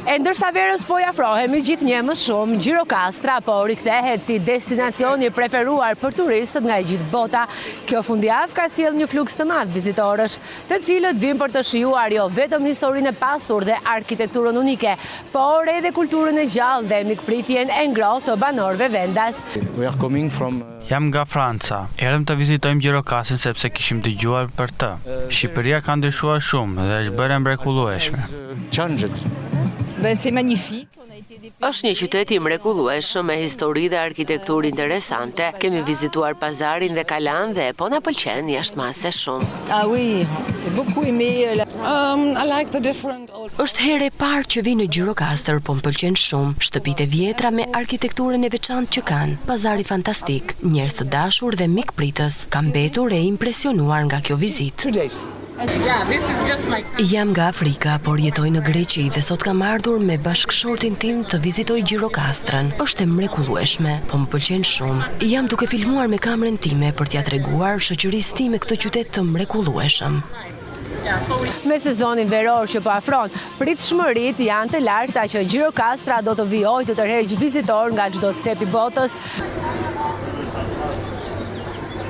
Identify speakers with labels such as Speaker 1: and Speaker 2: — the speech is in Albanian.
Speaker 1: E ndërsa verës po i afrohemi gjithnjë më shumë, Gjirokastra po rikthehet si destinacioni i preferuar për turistët nga e gjithë bota. Kjo fundjavë ka sjellë një fluks të madh vizitorësh, të cilët vijnë për të shijuar jo vetëm historinë e pasur dhe arkitekturën unike, por edhe kulturën e gjallë dhe mikpritjen e ngrohtë të banorëve vendas.
Speaker 2: We are coming from
Speaker 3: Jam nga Franca. Erdhëm të vizitojmë Gjirokastrën sepse kishim dëgjuar për të. Shqipëria ka ndryshuar shumë dhe është bërë e mrekullueshme.
Speaker 2: changed.
Speaker 4: Ben, c'est magnifique.
Speaker 5: Është një qytet i mrekullueshëm me histori dhe arkitekturë interesante. Kemi vizituar pazarin dhe kalan dhe po na pëlqen jashtë mase shumë.
Speaker 4: Ah oui, j'ai beaucoup aimé euh, la...
Speaker 6: Um, I like the different old
Speaker 7: Është herë e parë që vi në Gjirokastër, po më pëlqen shumë. Shtëpitë e vjetra me arkitekturën e veçantë që kanë, pazari fantastik, njerëz të dashur dhe mikpritës. Kam mbetur e impresionuar nga kjo vizitë.
Speaker 6: 2 days.
Speaker 7: Jam nga Afrika, por jetoj në Greqi dhe sot kam ardhur me bashkëshortin tim të vizitoj Gjirokastrën. Është e mrekullueshme, po më pëlqen shumë. Jam duke filmuar me kamerën time për t'ja treguar shoqërisë time këtë qytet të mrekullueshëm.
Speaker 1: Me sezonin veror që po afron, pritshmëritë janë të larta që Gjirokastra do të vijojë të tërheqë vizitor nga çdo cep i botës.